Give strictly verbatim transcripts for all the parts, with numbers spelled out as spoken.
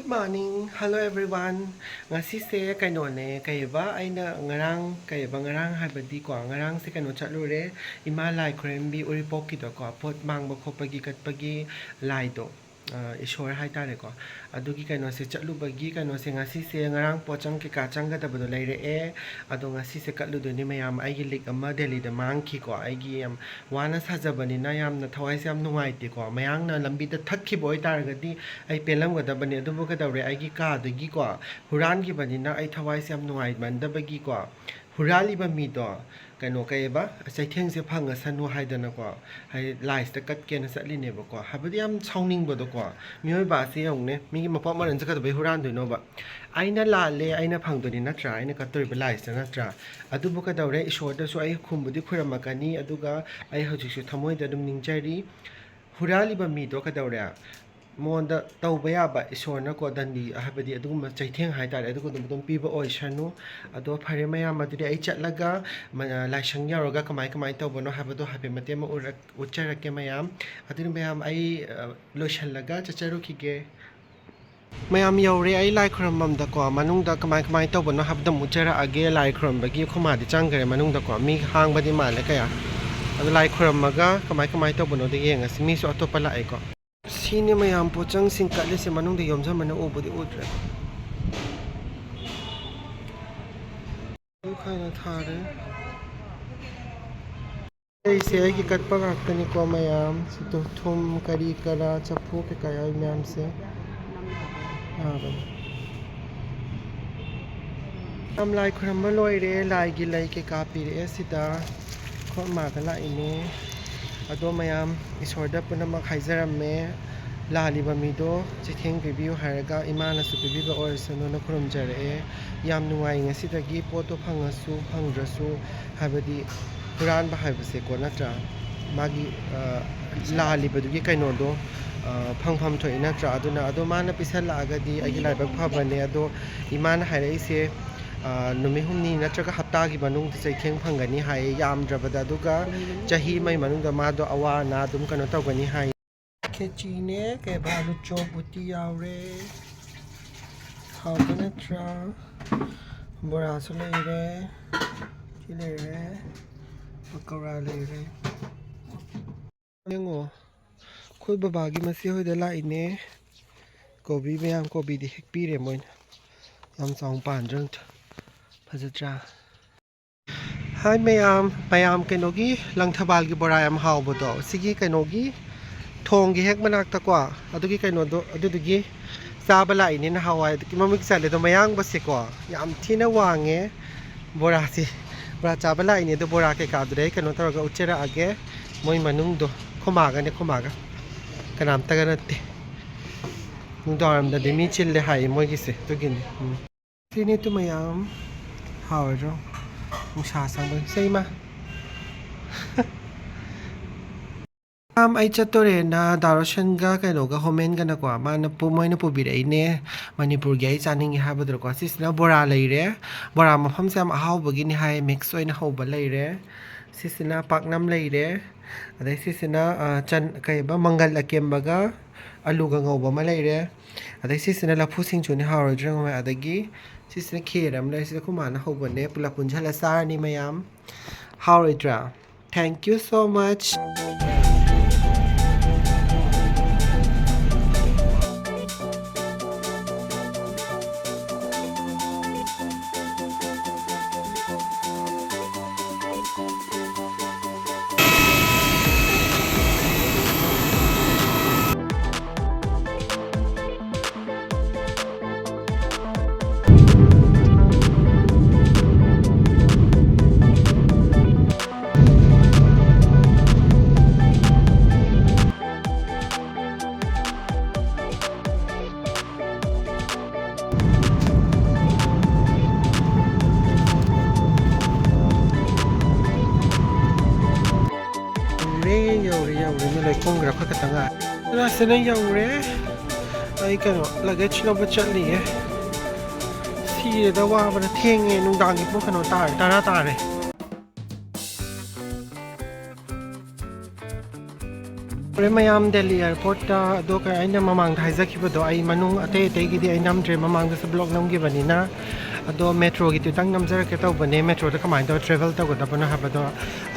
Morning, hello everyone. ꯉꯁꯤꯁꯦ ꯀꯩꯅꯣꯅꯦ, ꯀꯩꯕ, ꯑꯩꯅ ꯉꯔꯥꯡ, ꯀꯩꯕ, ꯉꯔꯥꯡ ꯍꯥꯏꯕꯗꯤꯀꯣ, ꯉꯔꯥꯡꯁꯦ ꯀꯩꯅꯣ ꯆꯠꯂꯨꯔꯦ, ꯏꯃꯥ ꯂꯥꯏ ꯈꯨꯔꯨꯝꯕꯤ ꯎꯔꯤꯄꯣꯛꯀꯤꯗꯀꯣ, ꯄꯣꯠ ꯃꯥꯡꯕ ꯈꯣꯠꯄꯒꯤ ꯀꯠꯄꯒꯤ ꯂꯥꯏꯗꯣ, ꯑ, ꯏꯁꯣꯔ ꯍꯥꯏꯇꯥꯔꯦꯀꯣ, ꯑꯗꯨꯒꯤ ꯀꯩꯅꯣꯁꯦ ꯆꯠꯂꯨꯕꯒꯤ, ꯀꯩꯅꯣꯁꯦ ꯉꯁꯤꯁꯦ, ꯉꯔꯥꯡ ꯄꯣꯠꯆꯪ ꯀꯩꯀꯥ ꯆꯪꯒꯗꯕꯗꯣ ꯂꯩꯔꯛꯑꯦ, ꯑꯗꯣ ꯉꯁꯤꯁꯦ ꯀꯠꯂꯨꯗꯣꯏꯅꯦ ꯃꯌꯥꯝ꯫ ꯑꯩꯒꯤ ꯂꯤꯛ ꯑꯃ ꯗꯦꯜꯂꯤꯗ ꯃꯥꯡꯈꯤꯀꯣ, ꯑꯩꯒꯤ ꯌꯥꯝ ꯋꯥꯅ ꯁꯥꯖꯕꯅꯤꯅ ꯌꯥꯝꯅ ꯊꯋꯥꯏꯁꯦ ꯌꯥꯝ ꯅꯨꯡꯉꯥꯏꯇꯦꯀꯣ꯫ ꯃꯌꯥꯡꯅ ꯂꯝꯕꯤꯗ ꯊꯠꯈꯤꯕ ꯑꯣꯏꯇꯥꯔꯒꯗꯤ ꯑꯩ ꯄꯦꯜꯂꯝꯒꯗꯕꯅꯤ꯫ ꯑꯗꯨꯕꯨ ꯀꯩꯗꯧꯔꯦ, ꯑꯩꯒꯤ ꯀꯥꯗꯒꯤꯀꯣ ꯍꯨꯔꯥꯟꯈꯤꯕꯅꯤꯅ ꯑꯩ ꯊꯋꯥꯏꯁꯦ ꯌꯥꯝ ꯅꯨꯡꯉꯥꯏꯃꯟꯗꯕꯒꯤꯀꯣ, ꯍꯨꯔꯥꯜꯂꯤꯕ ꯃꯤꯗꯣ, ꯀꯩꯅꯣ, ꯀꯩꯕ, ꯆꯩꯊꯦꯡꯁꯦ ꯐꯪꯉꯁꯅꯨ ꯍꯥꯏꯗꯅꯀꯣ, ꯍꯥꯏꯗꯤ ꯂꯥꯏꯁꯤꯗ ꯀꯠꯀꯦꯅ ꯆꯠꯂꯤꯅꯦꯕꯀꯣ꯫ ꯍꯥꯏꯕꯗꯤ ꯌꯥꯝ ꯁꯥꯎꯅꯤꯡꯕꯗꯣꯀꯣ, ꯃꯤꯑꯣꯏꯕ ꯑꯁꯤ ꯌꯦꯡꯉꯨꯅꯦ, ꯃꯤꯒꯤ ꯃꯄꯣꯠ ꯃꯔꯟꯁꯦ ꯀꯩꯗꯧꯕꯩ ꯍꯨꯔꯥꯟꯗꯣꯏꯅꯣꯕ? ꯑꯩꯅ ꯂꯥꯜꯂꯦ, ꯑꯩꯅ ꯐꯪꯗꯣꯏꯅꯤ ꯅꯠꯇ꯭ꯔꯥ? ꯑꯩꯅ ꯀꯠꯇꯣꯔꯤꯕ ꯂꯥꯏꯁꯤꯗ ꯅꯠꯇ꯭ꯔꯥ? ꯑꯗꯨꯕꯨ ꯀꯩꯗꯧꯔꯦ, ꯏꯁꯣꯔꯗꯁꯨ ꯑꯩ ꯈꯨꯝꯕꯨꯗꯤ ꯈꯨꯔꯝꯃꯛꯀꯅꯤ, ꯑꯗꯨꯒ ꯑꯩ ꯍꯧꯖꯤꯛꯁꯨ ꯊꯃꯣꯏꯗ ꯑꯗꯨꯝ ꯅꯤꯡꯖꯔꯤ꯫ ꯍꯨꯔꯥꯜꯂꯤꯕ ꯃꯤꯗꯣ ꯀꯩꯗꯧꯔꯦ? ꯃꯉꯣꯟꯗ ꯇꯧꯕ ꯌꯥꯕ ꯏꯁꯣꯔꯅꯀꯣ, ꯗꯟꯗꯤ ꯍꯥꯏꯕꯗꯤ ꯑꯗꯨꯒꯨꯝꯕ ꯆꯩꯊꯦꯡ ꯍꯥꯏꯇꯥꯔꯦ, ꯑꯗꯨꯒꯨꯝꯕ ꯑꯗꯨꯝ ꯄꯤꯕ ꯑꯣꯏꯁꯅꯨ꯫ ꯑꯗꯣ ꯐꯔꯦ ꯃꯌꯥꯝ, ꯑꯗꯨꯗꯤ ꯑꯩ ꯆꯠꯂꯒ ꯃ-, ꯂꯥꯏꯁꯪ ꯌꯧꯔꯒ ꯀꯃꯥꯏ ꯀꯃꯥꯏ ꯇꯧꯕꯅꯣ ꯍꯥꯏꯕꯗꯣ ꯍꯥꯏꯐꯦꯠ ꯃꯇꯦꯛ ꯑꯃ ꯎꯔꯛ-, ꯎꯠꯆꯔꯛꯀꯦ ꯃꯌꯥꯝ꯫ ꯑꯗꯨꯗꯤ ꯃꯌꯥꯝ, ꯑꯩ, ꯑ, ꯂꯣꯏꯁꯤꯜꯂꯒ ꯆꯠꯆꯔꯨꯈꯤꯒꯦ꯫ ꯃꯌꯥꯝ ꯌꯧꯔꯦ ꯑꯩ ꯂꯥꯏ ꯈꯨꯔꯨꯝꯐꯝꯗꯀꯣ, ꯃꯅꯨꯡꯗ ꯀꯃꯥꯏ ꯀꯃꯥꯏ ꯇꯧꯕꯅꯣ ꯍꯥꯏꯕꯗꯣ ꯑꯃꯨꯛ ꯎꯠꯆꯔꯛꯑꯒꯦ꯫ ꯂꯥꯏ ꯈꯨꯔꯨꯝꯕꯒꯤ ꯑꯩꯈꯣꯏ ꯃꯥꯗꯤ ꯆꯪꯈ꯭ꯔꯦ ꯃꯅꯨꯡꯗꯀꯣ, ꯃꯤ ꯍꯥꯡꯕꯗꯤ ꯃꯥꯜꯂꯦ ꯀꯌꯥ꯫ ꯑꯗꯣ ꯂꯥꯏ ꯈꯨꯔꯨꯝꯃꯒ ꯀꯃꯥꯏ ꯀꯃꯥꯏ ꯇꯧꯕꯅꯣꯗꯣ ꯌꯦꯡꯉꯁꯤ꯫ ꯃꯤꯁꯨ ꯑꯇꯣꯞꯄ ꯂꯥꯛꯑꯦꯀꯣ꯫ ꯁꯤꯅꯤ ꯃꯌꯥꯝ ꯄꯣꯠꯆꯪꯁꯤꯡ ꯀꯠꯂꯤꯁꯦ, ꯃꯅꯨꯡꯗ ꯌꯣꯝꯁꯤꯟꯕꯅ ꯎꯕꯨꯗꯤ ꯎꯗ꯭ꯔꯦ꯫ ꯈꯥꯏꯅ ꯊꯥꯔꯦ꯫ ꯑꯩꯁꯦ ꯑꯩꯒꯤ ꯀꯠꯄ ꯉꯥꯛꯇꯅꯤꯀꯣ ꯃꯌꯥꯝ꯫ ꯁꯤꯗ ꯊꯨꯝ, ꯀꯔꯤ ꯀꯔꯥ, ꯆꯐꯨ ꯀꯩꯀꯥ ꯌꯥꯎꯔꯤ ꯃꯌꯥꯝꯁꯦ꯫ ꯌꯥꯕꯅꯤ꯫ ꯌꯥꯝ ꯂꯥꯏ ꯈꯨꯔꯝꯕ ꯂꯣꯏꯔꯦ, ꯂꯥꯏꯒꯤ ꯂꯩ ꯀꯩꯀꯥ ꯄꯤꯔꯛꯑꯦ ꯁꯤꯗ꯫ ꯑꯩꯈꯣꯏ ꯃꯥꯒ ꯂꯥꯛꯏꯅꯦ꯫ ꯑꯗꯣ ꯃꯌꯥꯝ ꯏꯁꯣꯔꯗ ꯄꯨꯝꯅꯃꯛ ꯍꯥꯏꯖꯔꯝꯃꯦ꯫ ꯂꯥꯜꯂꯤꯕ ꯃꯤꯗꯣ ꯆꯩꯊꯦꯡ ꯄꯤꯕꯤꯌꯨ ꯍꯥꯏꯔꯒ ꯏꯃꯥꯅꯁꯨ ꯄꯤꯕꯤꯕ ꯑꯣꯏꯔꯁꯅꯨꯅ ꯈꯨꯔꯨꯝꯖꯔꯛꯑꯦ꯫ ꯌꯥꯝ ꯅꯨꯡꯉꯥꯏ ꯉꯁꯤꯗꯒꯤ ꯄꯣꯠꯇꯣ ꯐꯪꯉꯁꯨ ꯐꯪꯗ꯭ꯔꯁꯨ, ꯍꯥꯏꯕꯗꯤ ꯍꯨꯔꯥꯟꯕ ꯍꯥꯏꯕꯁꯦꯀꯣ ꯅꯠꯇ꯭ꯔꯥ? ꯃꯥꯒꯤ, ꯑ, ꯂꯥꯜꯂꯤꯕꯗꯨꯒꯤ ꯀꯩꯅꯣꯗꯣ, ꯑ, ꯐꯪꯐꯝ ꯊꯣꯛꯏ ꯅꯠꯇ꯭ꯔꯥ? ꯑꯗꯨꯅ ꯑꯗꯣ ꯃꯥꯅ ꯄꯤꯁꯜꯂꯛꯑꯒꯗꯤ ꯑꯩꯒꯤ ꯂꯥꯏꯕꯛ ꯐꯕꯅꯦ꯫ ꯑꯗꯣ ꯏꯃꯥꯅ ꯍꯥꯏꯔꯛꯏꯁꯦ, ꯑ, ꯅꯨꯃꯤꯠ ꯍꯨꯝꯅꯤ ꯅꯠꯇ꯭ꯔꯒ ꯍꯞꯇꯥꯒꯤ ꯃꯅꯨꯡꯗ ꯆꯩꯊꯦꯡ ꯐꯪꯒꯅꯤ ꯍꯥꯏꯌꯦ, ꯌꯥꯝꯗ꯭ꯔꯕꯗ꯫ ꯑꯗꯨꯒ ꯆꯍꯤ ꯑꯃꯒꯤ ꯃꯅꯨꯡꯗ ꯃꯥꯗꯣ ꯑꯋꯥ ꯑꯅꯥ ꯑꯗꯨꯝ ꯀꯩꯅꯣ ꯇꯧꯒꯅꯤ ꯍꯥꯏꯌꯦ꯫ ꯈꯦꯆꯤꯅꯦ, ꯀꯩꯕ, ꯑꯂꯨ ꯆꯣꯞ, ꯎꯇꯤ ꯌꯥꯎꯔꯦ꯫ ꯍꯥꯎꯕ ꯅꯠꯇ꯭ꯔꯥ? ꯕꯣꯔꯥꯁꯨ ꯂꯩꯔꯦ, ꯁꯤ ꯂꯩꯔꯦ, ꯄꯀꯧꯔꯥ ꯂꯩꯔꯦ꯫ ꯌꯦꯡꯉꯣ, ꯑꯩꯈꯣꯏ ꯕꯕꯥꯒꯤ ꯃꯆꯦ ꯍꯣꯏꯗ ꯂꯥꯛꯏꯅꯦ꯫ ꯀꯣꯕꯤ ꯃꯌꯥꯝ, ꯀꯣꯕꯤꯗꯤ ꯍꯦꯛꯄꯤꯔꯦ ꯃꯣꯏꯅ꯫ ꯌꯥꯝ ꯆꯥꯎꯅ ꯄꯥꯟꯗ꯭ꯔꯥ ꯌꯦꯡꯉꯨ꯫ ꯐꯖꯗ꯭ꯔꯥ? ꯍꯥꯏ ꯃꯌꯥꯝ, ꯃꯌꯥꯝ ꯀꯩꯅꯣꯒꯤ ꯂꯪꯊꯕꯥꯜꯒꯤ ꯕꯣꯔꯥ ꯌꯥꯝ ꯍꯥꯎꯕꯗꯣ, ꯁꯤꯒꯤ ꯀꯩꯅꯣꯒꯤ ꯊꯣꯡꯒꯤ ꯍꯦꯛ ꯃꯅꯥꯛꯇꯀꯣ, ꯑꯗꯨꯒꯤ ꯀꯩꯅꯣꯗꯣ, ꯑꯗꯨꯗꯨꯒꯤ ꯆꯥꯕ ꯂꯥꯛꯏꯅꯦ ꯅꯍꯥꯟꯋꯥꯏ꯫ ꯑꯗꯨꯒꯤ ꯃꯃꯤꯡ ꯆꯠꯂꯦ ꯑꯗꯣ, ꯃꯌꯥꯡꯕꯁꯦꯀꯣ ꯌꯥꯝ ꯊꯤꯅ ꯋꯥꯡꯉꯦ꯫ ꯕꯣꯔꯥꯁꯤ, ꯕꯣꯔꯥ ꯆꯥꯕ ꯂꯥꯛꯏꯅꯦ ꯑꯗꯣ, ꯕꯣꯔꯥ ꯀꯩꯀꯥꯗꯨꯗꯤ ꯑꯩ ꯀꯩꯅꯣ ꯇꯧꯔꯒ ꯎꯠꯆꯔꯛꯑꯒꯦ꯫ ꯃꯣꯏ ꯃꯅꯨꯡꯗꯣ, ꯈꯨꯃꯥꯒꯅꯦ, ꯈꯨꯃꯥꯒ, ꯀꯅꯥꯝꯇꯒ ꯅꯠꯇꯦ꯫ ꯅꯨꯡꯗꯥꯡꯋꯥꯏꯔꯝꯗꯗꯤ ꯃꯤ ꯆꯤꯜꯂꯦ ꯍꯥꯏꯌꯦ ꯃꯣꯏꯒꯤꯁꯦ, ꯑꯗꯨꯒꯤꯅꯤ꯫ ꯎꯝ꯫ ꯁꯤꯅꯤ ꯇꯨ ꯃꯌꯥꯝ ꯍꯥꯎꯔꯗ꯭ꯔꯣ? ꯅꯨꯡꯁꯥ ꯁꯪꯕꯒꯤ ꯁꯦ ꯏꯃꯥ꯫ ꯃꯌꯥꯝ, ꯑꯩ ꯆꯠꯇꯣꯔꯦꯅ ꯗꯥ ꯔꯣꯁꯟꯒ ꯀꯩꯅꯣꯒ ꯍꯣꯃꯦꯟꯒꯅꯀꯣ, ꯃꯥꯅ ꯄꯨ-, ꯃꯣꯏꯅ ꯄꯨꯕꯤꯔꯛꯏꯅꯦ ꯃꯅꯤꯄꯨꯔꯒꯤ ꯑꯩ ꯆꯥꯅꯤꯡꯉꯦ ꯍꯥꯏꯕꯗꯨꯗꯀꯣ꯫ ꯁꯤꯁꯤꯅ ꯕꯣꯔꯥ ꯂꯩꯔꯦ, ꯕꯣꯔꯥ ꯃꯐꯝꯁꯦ ꯌꯥꯝ ꯑꯍꯥꯎꯕꯒꯤꯅꯤ ꯍꯥꯏ, ꯃꯤꯛꯁ ꯑꯣꯏꯅ ꯍꯧꯕ ꯂꯩꯔꯦ꯫ ꯁꯤꯁꯤꯅ ꯄꯥꯛꯅꯝ ꯂꯩꯔꯦ, ꯑꯗꯩ ꯁꯤꯁꯤꯅ, ꯑ, ꯆꯟ-, ꯀꯩꯕ, ꯃꯪꯒꯜ ꯑꯀꯦꯝꯕꯒ ꯑꯂꯨꯒ ꯉꯧꯕ ꯑꯃ ꯂꯩꯔꯦ꯫ ꯑꯗꯩ ꯁꯤꯁꯤꯅ ꯂꯐꯨ ꯁꯤꯡꯖꯨꯅꯤ, ꯍꯥꯎꯔꯣꯏꯗ꯭ꯔꯥ ꯌꯦꯡꯉꯣ꯫ ꯑꯗꯒꯤ ꯁꯤꯁꯤꯅ ꯈꯦꯔ ꯑꯃ ꯂꯩꯔꯦ, ꯁꯤꯗ ꯑꯩꯈꯣꯏ ꯃꯥꯅ ꯍꯧꯕꯅꯦ꯫ ꯄꯨꯂꯞ ꯄꯨꯟꯁꯤꯜꯂ ꯆꯥꯔꯅꯤ ꯃꯌꯥꯝ꯫ ꯍꯥꯎꯔꯣꯏꯗ꯭ꯔꯥ? Thank you so much. ꯌꯧꯔꯦ, ꯌꯧꯔꯦ, ꯌꯧꯔꯦ, ꯃꯤ ꯂꯣꯏ ꯀꯨꯝꯈ꯭ꯔꯦ, ꯑꯩꯈꯣꯏ ꯈꯛꯇ ꯉꯥꯏ꯫ ꯁꯤꯗ ꯌꯧꯔꯦ꯫ ꯑꯩ ꯀꯩꯅꯣ, luggage ꯂꯧꯕ ꯆꯠꯂꯤꯌꯦ꯫ ꯁꯤꯔꯦꯗ, ꯋꯥꯕꯅ꯫ ꯊꯦꯡꯉꯦ, ꯅꯨꯡꯗꯥꯡꯒꯤ ꯄꯨꯡ ꯀꯩꯅꯣ ꯇꯥꯔꯦ, ꯇꯔꯥ ꯇꯥꯔꯦ꯫ ꯍꯣꯔꯦꯟ ꯃꯌꯥꯝ ꯗꯦꯜꯂꯤ ꯑꯦꯌꯥꯔꯄꯣꯔꯠꯇ ꯑꯗꯣ ꯀꯩ-, ꯑꯩꯅ ꯃꯃꯥꯡꯗ ꯍꯥꯏꯖꯈꯤꯕꯗꯣ, ꯑꯩ ꯃꯅꯨꯡ ꯑꯇꯩ ꯑꯇꯩꯒꯤꯗꯤ ꯑꯩ ꯅꯝꯗ꯭ꯔꯦ, ꯃꯃꯥꯡꯗꯁꯨ ꯕ꯭ꯂꯣꯛ ꯅꯝꯈꯤꯕꯅꯤꯅ꯫ ꯑꯗꯣ ꯃꯦꯇ꯭ꯔꯣꯒꯤꯗꯨꯇꯪ ꯅꯝꯖꯔꯛꯀꯦ ꯇꯧꯕꯅꯦ, ꯃꯦꯇ꯭ꯔꯣꯗ ꯀꯃꯥꯏꯅ ꯇꯧꯔ ꯇ꯭ꯔꯦꯚꯦꯜ ꯇꯧꯒꯗꯕꯅꯣ ꯍꯥꯏꯕꯗꯣ꯫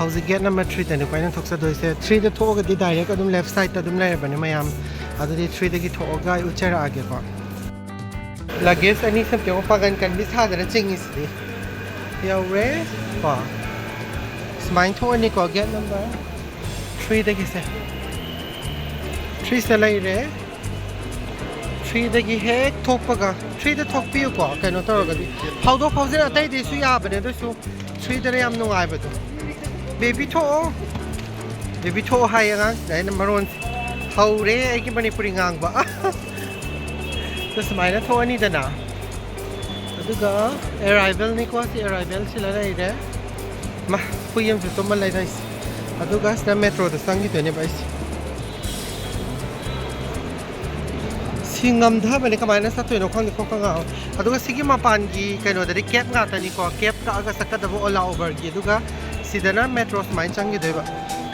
ꯍꯧꯖꯤꯛ ꯒꯦꯠ ꯅꯝꯕꯔ ꯊ꯭ꯔꯤꯗꯅꯤꯀꯣ ꯑꯩꯅ ꯊꯣꯛꯆꯗꯣꯏꯁꯦ꯫ ꯊ꯭ꯔꯤꯗ ꯊꯣꯛꯑꯒꯗꯤ ꯗꯥꯏꯔꯦꯛ ꯑꯗꯨꯝ ꯂꯦꯐ ꯁꯥꯏꯗꯇ ꯑꯗꯨꯝ ꯂꯩꯔꯕꯅꯦ ꯃꯌꯥꯝ꯫ ꯑꯗꯨꯗꯤ ꯊ꯭ꯔꯤꯗꯒꯤ ꯊꯣꯛꯑꯒ ꯑꯩ ꯎꯠꯆꯔꯛꯑꯒꯦꯀꯣ꯫ ꯂꯒꯦꯖ ꯑꯅꯤ ꯁꯝꯇꯦ ꯄꯥꯡꯒꯟ ꯀꯟꯕꯤ ꯁꯥꯗꯅ ꯆꯤꯡꯉꯤꯁꯤꯗꯤ꯫ ꯌꯧꯔꯦ ꯀꯣ꯫ ꯁꯨꯃꯥꯏꯅ ꯊꯣꯛꯑꯅꯤꯀꯣ ꯒꯦꯠ ꯅꯝꯕꯔ ꯊ꯭ꯔꯤꯗꯒꯤꯁꯦ꯫ ꯊ꯭ꯔꯤꯁꯤꯗ ꯂꯩꯔꯦ꯫ ꯊ꯭ꯔꯤꯗꯒꯤ ꯍꯦꯛ ꯊꯣꯛꯄꯒ, ꯊ꯭ꯔꯤꯗ ꯊꯣꯛꯄꯤꯌꯨꯀꯣ, ꯀꯩꯅꯣ ꯇꯧꯔꯒꯗꯤ꯫ ꯐꯥꯎꯗꯣꯛ ꯐꯥꯎꯖꯤꯟ ꯑꯇꯩꯗꯩꯁꯨ ꯌꯥꯕꯅꯦ, ꯑꯗꯨꯁꯨ ꯊ꯭ꯔꯤꯗꯅ ꯌꯥꯝ ꯅꯨꯡꯉꯥꯏꯕꯗꯣ꯫ ꯕꯦꯕꯤ ꯊꯣꯛꯑꯣ, ꯕꯦꯕꯤ ꯊꯣꯛꯑꯣ ꯍꯥꯏꯌꯦ ꯑꯉꯥꯡꯁꯤꯗ ꯑꯩꯅ ꯃꯔꯣꯟꯁꯦ꯫ ꯍꯧꯔꯦ ꯑꯩꯒꯤ ꯃꯅꯤꯄꯨꯔꯤ ꯉꯥꯡꯕ꯫ ꯑꯗꯣ ꯁꯨꯃꯥꯏꯅ ꯊꯣꯛꯑꯅꯤꯗꯅ꯫ ꯑꯗꯨꯒ ꯑꯦꯔꯥꯏꯚꯦꯜꯅꯤꯀꯣ, ꯁꯤ ꯑꯦꯔꯥꯏꯚꯦꯜꯁꯤꯗ ꯂꯩꯔꯦ꯫ ꯃꯥ, ꯍꯨꯏ ꯑꯃꯁꯨ ꯇꯨꯝꯃ ꯂꯩꯔꯦ ꯑꯩꯁꯦ꯫ ꯑꯗꯨꯒ ꯁꯤꯗ ꯃꯦꯇ꯭ꯔꯣꯗ ꯆꯪꯈꯤꯗꯣꯏꯅꯦꯕ ꯑꯩꯁꯦ꯫ ꯁꯤ ꯉꯝꯊꯕꯅꯦ, ꯀꯃꯥꯏꯅ ꯆꯠꯇꯣꯏꯅꯣ ꯈꯪꯗꯦ, ꯀꯣꯛꯀ ꯉꯥꯎꯋꯦ꯫ ꯑꯗꯨꯒ ꯁꯤꯒꯤ ꯃꯄꯥꯟꯒꯤ ꯀꯩꯅꯣꯗꯗꯤ ꯀꯦꯞ ꯉꯥꯛꯇꯅꯤꯀꯣ, ꯀꯦꯞ ꯀꯛꯑꯒ ꯆꯠꯀꯗꯕ ꯑꯣꯂꯥ ꯎꯕꯔꯒꯤ꯫ ꯑꯗꯨꯒ ꯁꯤꯗꯅ ꯃꯦꯇ꯭ꯔꯣ ꯁꯨꯃꯥꯏꯅ ꯆꯪꯈꯤꯗꯣꯏꯕ꯫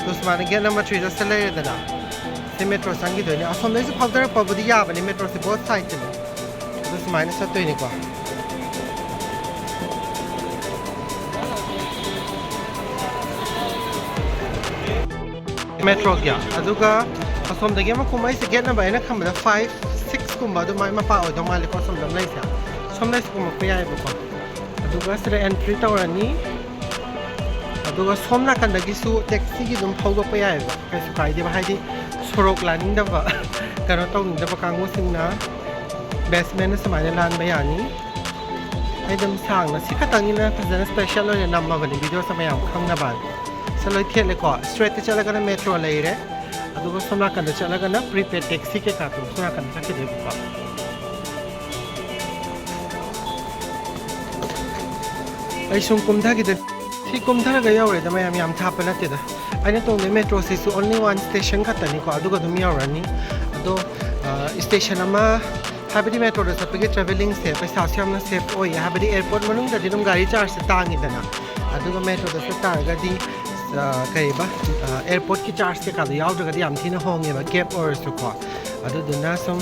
ꯑꯗꯨ ꯁꯨꯃꯥꯏꯅ ꯒꯦꯠ ꯅꯝꯕꯔ ꯊ꯭ꯔꯤꯗ ꯁꯤꯗ ꯂꯩꯔꯦꯗꯅ꯫ ꯁꯤ ꯃꯦꯇ꯭ꯔꯣ ꯆꯪꯈꯤꯗꯣꯏꯅꯦ꯫ ꯑꯁꯣꯝꯗꯩꯁꯨ ꯐꯥꯎꯗꯔꯛꯄꯕꯨꯗꯤ ꯌꯥꯕꯅꯦ, ꯃꯦꯇ꯭ꯔꯣꯁꯦ ꯕꯣꯠ ꯁꯥꯏꯗꯇꯅꯤ꯫ ꯑꯗꯨ ꯁꯨꯃꯥꯏꯅ ꯆꯠꯇꯣꯏꯅꯤꯀꯣ꯫ ꯃꯦꯇ꯭ꯔꯣꯒꯤ꯫ ꯑꯗꯨꯒ ꯑꯁꯣꯝꯗꯒꯤ ꯑꯃ ꯀꯨꯝꯃꯛꯏꯁꯦ ꯒꯦꯠ ꯅꯝꯕꯔ ꯑꯩꯅ ꯈꯟꯕꯗ ꯐꯥꯏꯚ, ꯁꯤꯛꯁꯀꯨꯝꯕ ꯑꯗꯨꯃꯥꯏꯅ ꯃꯄꯥ ꯑꯣꯏꯗꯧ ꯃꯥꯜꯂꯦꯀꯣ, ꯑꯁꯣꯝꯗ ꯑꯃ ꯂꯩꯁꯦ꯫ ꯁꯣꯝꯗꯩꯁꯨ ꯀꯨꯝꯃꯛꯄ ꯌꯥꯏꯑꯕꯀꯣ꯫ ꯑꯗꯨꯒ ꯁꯤꯗ ꯑꯦꯟꯇ꯭ꯔꯤ ꯇꯧꯔꯅꯤ꯫ ꯑꯗꯨꯒ ꯁꯣꯝ ꯅꯥꯀꯟꯗꯒꯤꯁꯨ ꯇꯦꯛꯁꯤꯒꯤ ꯑꯗꯨꯝ ꯐꯥꯎꯗꯣꯛꯄ ꯌꯥꯏꯑꯕ, ꯀꯩꯁꯨ ꯀꯥꯏꯗꯦꯕ꯫ ꯍꯥꯏꯗꯤ ꯁꯣꯔꯣꯛ ꯂꯥꯟꯅꯤꯡꯗꯕ, ꯀꯩꯅꯣ ꯇꯧꯅꯤꯡꯗꯕ ꯀꯥꯡꯕꯨꯁꯤꯡꯅ ꯕꯦꯁꯃꯦꯟꯗ ꯁꯨꯃꯥꯏꯅ ꯂꯥꯟꯕ ꯌꯥꯅꯤ꯫ ꯑꯩ ꯑꯗꯨꯝ ꯁꯥꯡꯅ ꯁꯤ ꯈꯛꯇꯪꯒꯤꯅ ꯐꯖꯅ ꯁ꯭ꯄꯦꯁꯦꯜ ꯑꯣꯏꯅ ꯅꯝꯃꯕꯅꯤ ꯚꯤꯗꯤꯑꯣꯁꯦ ꯃꯌꯥꯝ ꯈꯪꯅꯕ꯫ ꯁꯤ ꯂꯣꯏ ꯊꯦꯠꯂꯦꯀꯣ꯫ ꯁ꯭ꯇ꯭ꯔꯦꯠꯇ ꯆꯠꯂꯒꯅ ꯃꯦꯇ꯭ꯔꯣ ꯂꯩꯔꯦ, ꯑꯗꯨꯒ ꯁꯣꯝ ꯅꯥꯀꯟꯗ ꯆꯠꯂꯒꯅ ꯄ꯭ꯔꯤꯄꯦꯗ ꯇꯦꯛꯁꯤ ꯀꯩꯀꯥꯗꯣ ꯁꯣꯝ ꯅꯥꯀꯟꯗ ꯆꯠꯈꯤꯗꯣꯏꯕꯀꯣ꯫ ꯑꯩ ꯁꯨꯝ ꯀꯨꯝꯊꯈꯤꯗ꯫ ꯁꯤ ꯀꯨꯝꯊꯔꯒ ꯌꯧꯔꯦꯗ ꯃꯌꯥꯝ, ꯌꯥꯝ ꯊꯥꯞꯄ ꯅꯠꯇꯦꯗ꯫ ꯑꯩꯅ ꯇꯣꯡꯗꯣꯏ ꯃꯦꯇ꯭ꯔꯣꯁꯤꯁꯨ only one station ꯈꯛꯇꯅꯤꯀꯣ, ꯑꯗꯨꯒ ꯑꯗꯨꯝ ꯌꯧꯔꯅꯤ꯫ ꯑꯗꯣ, ꯑ, ꯁ꯭ꯇꯦꯁꯟ ꯑꯃ, ꯍꯥꯏꯕꯗꯤ ꯃꯦꯇ꯭ꯔꯣꯗ ꯆꯠꯄꯒꯤ ꯇ꯭ꯔꯦꯚꯦꯂꯤꯡꯁꯦ ꯄꯩꯁꯥꯁꯨ ꯌꯥꯝꯅ ꯁꯦꯐ ꯑꯣꯏꯌꯦ, ꯍꯥꯏꯕꯗꯤ ꯑꯦꯌꯔꯄꯣꯔꯠ ꯃꯅꯨꯡꯗꯗꯤ ꯑꯗꯨꯝ ꯒꯥꯔꯤ ꯆꯥꯔꯖꯁꯦ ꯇꯥꯡꯉꯤꯗꯅ, ꯑꯗꯨꯒ ꯃꯦꯇ꯭ꯔꯣꯗ ꯆꯠ ꯇꯥꯔꯒꯗꯤ ꯀꯩꯕ, ꯑꯦꯌꯥꯔꯄꯣꯔꯠꯀꯤ ꯆꯥꯔꯖ ꯀꯩꯀꯥꯗꯣ ꯌꯥꯎꯗ꯭ꯔꯒꯗꯤ ꯌꯥꯝ ꯊꯤꯅ ꯍꯣꯡꯉꯦꯕ, ꯀꯦꯞ ꯑꯣꯏꯔꯁꯨꯀꯣ꯫ ꯑꯗꯨꯗꯨꯅ ꯁꯨꯝ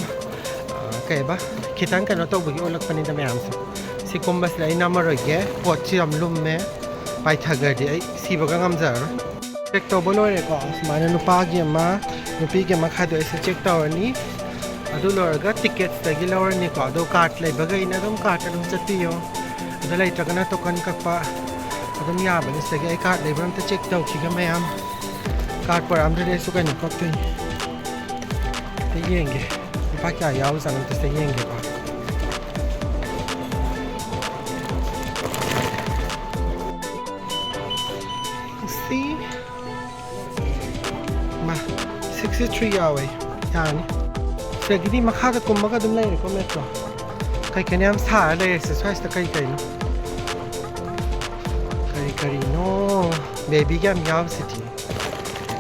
ꯀꯩꯕ, ꯈꯤꯇꯪ ꯀꯩꯅꯣ ꯇꯧꯕꯒꯤ ꯑꯣꯜꯂꯛꯄꯅꯤꯗ ꯃꯌꯥꯝꯁꯦ꯫ ꯁꯤ ꯀꯨꯝꯕꯁꯤꯗ ꯑꯩ ꯅꯝꯃꯔꯣꯏꯒꯦ, ꯄꯣꯠꯁꯤ ꯌꯥꯝ ꯂꯨꯝꯃꯦ, ꯄꯥꯏꯊꯈ꯭ꯔꯗꯤ ꯑꯩ ꯁꯤꯕꯒ ꯉꯝꯖꯔꯔꯣꯏ꯫ ꯆꯦꯛ ꯇꯧꯕ ꯂꯣꯏꯔꯦꯀꯣ꯫ ꯁꯨꯃꯥꯏꯅ ꯅꯨꯄꯥꯒꯤ ꯑꯃ, ꯅꯨꯄꯤꯒꯤ ꯑꯃ ꯈꯥꯏꯗꯣꯛꯑꯦ꯫ ꯁꯤ ꯆꯦꯛ ꯇꯧꯔꯅꯤ꯫ ꯑꯗꯨ ꯂꯣꯏꯔꯒ ꯇꯤꯀꯦꯠꯁꯇꯒꯤ ꯂꯧꯔꯅꯤꯀꯣ꯫ ꯑꯗꯣ ꯀꯥꯔꯠ ꯂꯩꯕꯈꯩꯅ ꯑꯗꯨꯝ ꯀꯥꯔꯠ ꯑꯗꯨꯝ ꯆꯠꯄꯤꯌꯣ꯫ ꯑꯗ ꯂꯩꯇ꯭ꯔꯒꯅ ꯇꯣꯀꯟ ꯀꯛꯄ ꯑꯗꯨꯝ ꯌꯥꯕꯅꯤ꯫ ꯁꯤꯗꯒꯤ ꯑꯩ ꯀꯥꯔꯠ ꯂꯩꯕ꯭ꯔꯥ ꯑꯝꯇ ꯆꯦꯛ ꯇꯧꯈꯤꯒꯦ ꯃꯌꯥꯝ꯫ ꯀꯥꯔꯠ ꯄꯨꯔꯛꯑꯝꯗ꯭ꯔꯗꯤ ꯑꯩꯁꯨ ꯀꯩꯅꯣ ꯀꯛꯇꯣꯏꯅꯤ꯫ ꯑꯝꯇ ꯌꯦꯡꯒꯦ꯫ ꯂꯨꯄꯥ ꯀꯌꯥ ꯌꯥꯎꯖꯥꯠꯅꯣ ꯑꯝꯇ ꯁꯤꯗ ꯌꯦꯡꯒꯦꯀꯣ꯫ ꯁꯤ ꯃꯥ, ꯁꯤꯛꯁꯇꯤ ꯊ꯭ꯔꯤ ꯌꯥꯎꯋꯦ꯫ ꯌꯥꯔꯅꯤ꯫ ꯁꯤꯗꯒꯤꯗꯤ ꯃꯈꯥꯗ ꯀꯨꯝꯃꯒ ꯑꯗꯨꯝ ꯂꯩꯔꯦꯀꯣ ꯃꯦꯇ꯭ꯔꯣ꯫ ꯀꯩ ꯀꯩꯅꯣ ꯌꯥꯝ ꯁꯥꯔ ꯂꯩꯔꯦꯁꯦ ꯁ꯭ꯋꯥꯏꯁꯤꯗ꯫ ꯀꯩ ꯀꯩꯅꯣ, ꯀꯔꯤ ꯀꯔꯤꯅꯣ? ꯕꯦꯕꯤꯒ ꯌꯥꯝ ꯌꯥꯎꯔꯤꯁꯤꯗꯤ꯫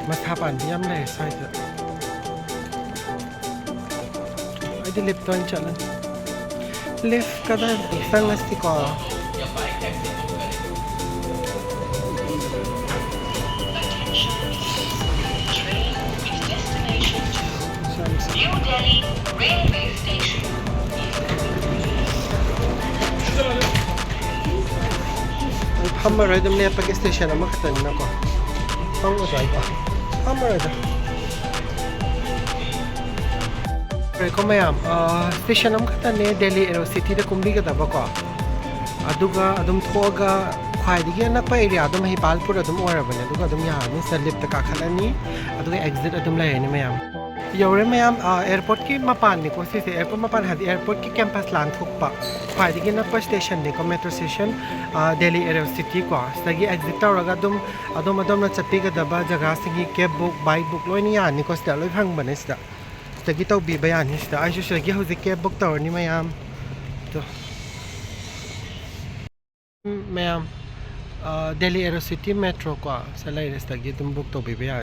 ꯃꯁꯥ ꯄꯥꯟꯕꯤ ꯌꯥꯝ ꯂꯩꯔꯦ ꯁ꯭ꯋꯥꯏꯗ꯫ ꯑꯩꯗꯤ ꯂꯤꯐꯇ ꯑꯣꯏꯅ ꯆꯠꯂꯅꯤ꯫ ꯂꯤꯐ ꯀꯗꯥꯏꯗ ꯆꯪꯉꯁꯤꯀꯣ? New Delhi railway station. ꯑꯩ ꯐꯝꯃꯔꯣꯏ, ꯑꯗꯨꯝ ꯂꯦꯞꯄꯒꯦ, ꯁ꯭ꯇꯦꯁꯟ ꯑꯃꯈꯛꯇꯅꯤꯅꯀꯣ꯫ ꯐꯝꯒꯗ꯭ꯔꯥ ꯑꯩꯀꯣ? ꯐꯝꯃꯔꯣꯏꯗ꯫ ꯂꯣꯏꯔꯦꯀꯣ ꯃꯌꯥꯝ, ꯑ, ꯁ꯭ꯇꯦꯁꯟ ꯑꯃꯈꯛꯇꯅꯦ ꯗꯦꯜꯂꯤ ꯑꯦꯔꯣ ꯁꯤꯇꯤꯗ ꯀꯨꯝꯕꯤꯒꯗꯕꯀꯣ꯫ ꯑꯗꯨꯒ ꯑꯗꯨꯝ ꯊꯣꯛꯑꯒ ꯈ꯭ꯋꯥꯏꯗꯒꯤ ꯑꯅꯛꯄ ꯑꯦꯔꯤꯌꯥꯗꯣ ꯃꯍꯤꯄꯥꯜꯄꯨꯔ ꯑꯗꯨꯝ ꯑꯣꯏꯔꯕꯅꯦ꯫ ꯑꯗꯨꯒ ꯑꯗꯨꯝ ꯌꯥꯔꯅꯤ꯫ ꯁꯤꯗ ꯂꯤꯐꯇ ꯀꯥꯈꯠꯂꯅꯤ, ꯑꯗꯨꯒ ꯑꯦꯛꯖꯤꯠ ꯑꯗꯨꯝ ꯂꯩꯔꯅꯤ ꯃꯌꯥꯝ꯫ ꯌꯧꯔꯦ ꯃꯌꯥꯝ, ꯑ, ꯑꯦꯌꯥꯔꯄꯣꯔꯠꯀꯤ ꯃꯄꯥꯟꯅꯤꯀꯣ ꯁꯤꯁꯦ꯫ ꯑꯦꯌꯥꯔꯄꯣꯔꯠ ꯃꯄꯥꯟ ꯍꯥꯏꯗꯤ ꯑꯦꯌꯥꯔꯄꯣꯔꯠꯀꯤ ꯀꯦꯝꯄꯁ ꯂꯥꯟꯊꯣꯛꯄ ꯈ꯭ꯋꯥꯏꯗꯒꯤ ꯅꯛꯄ ꯁ꯭ꯇꯦꯁꯟꯅꯤꯀꯣ, ꯃꯦꯇ꯭ꯔꯣ ꯁ꯭ꯇꯦꯁꯟ, ꯑ, ꯗꯦꯜꯂꯤ ꯑꯦꯔꯣ ꯁꯤꯇꯤ ꯀꯣ꯫ ꯁꯤꯗꯒꯤ ꯑꯦꯛꯖꯤꯠ ꯇꯧꯔꯒ ꯑꯗꯨꯝ ꯑꯗꯣꯝ ꯑꯗꯣꯝꯅ ꯆꯠꯄꯤꯒꯗꯕ ꯖꯒꯥꯁꯤꯡꯒꯤ ꯀꯦꯕ ꯕꯨꯛ, ꯕꯥꯏꯛ ꯕꯨꯛ ꯂꯣꯏꯅ ꯌꯥꯅꯤꯀꯣ꯫ ꯁꯤꯗ ꯂꯣꯏ ꯐꯪꯕꯅꯦ ꯁꯤꯗ꯫ ꯁꯤꯗꯒꯤ ꯇꯧꯕꯤꯕ ꯌꯥꯅꯤ ꯁꯤꯗ꯫ ꯑꯩꯁꯨ ꯁꯤꯗꯒꯤ ꯍꯧꯖꯤꯛ ꯀꯦꯕ ꯕꯨꯛ ꯇꯧꯔꯅꯤ ꯃꯌꯥꯝ꯫ ꯑꯗꯣ ꯎꯝ, ꯃꯌꯥꯝ, ꯑ, ꯗꯦꯜꯂꯤ ꯑꯦꯔꯣ ꯁꯤꯇꯤ ꯃꯦꯇ꯭ꯔꯣ ꯀꯣ, ꯁꯤꯗ ꯂꯩꯔꯦ, ꯁꯤꯗꯒꯤ ꯑꯗꯨꯝ ꯕꯨꯛ ꯇꯧꯕꯤꯕ ꯌꯥꯔꯦ꯫